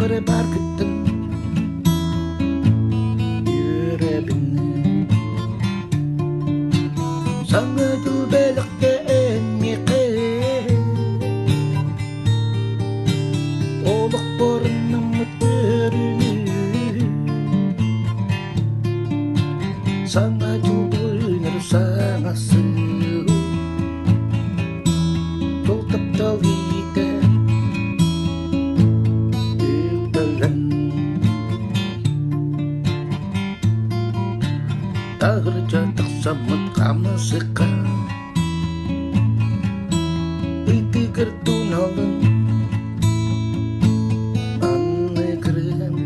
Сүрэхпэр бааргыттан үөрэбин. Саҥа дьыл бэлэхтээн миэхэ олохпор наммыт үөрүүнү. Саҥа дьыл үүнэр саҥа сыл, Тул таптал иитэ үктэлэн. Таһырдьа тахсаммыт хамсыкка Ытыгыр туналын анныгырын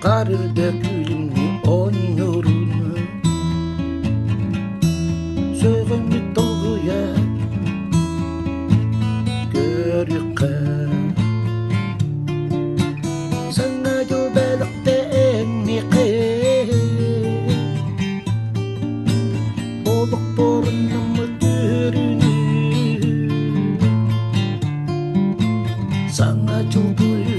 Хаар үрдэ күлүмнүү оонньуурун Сөҕөммүт долгуйа көрүөххэ. Саҥа дьыл бэлэхтээн миэхэ Олохпор наммыт үөрүүнү. Саҥа дьыл.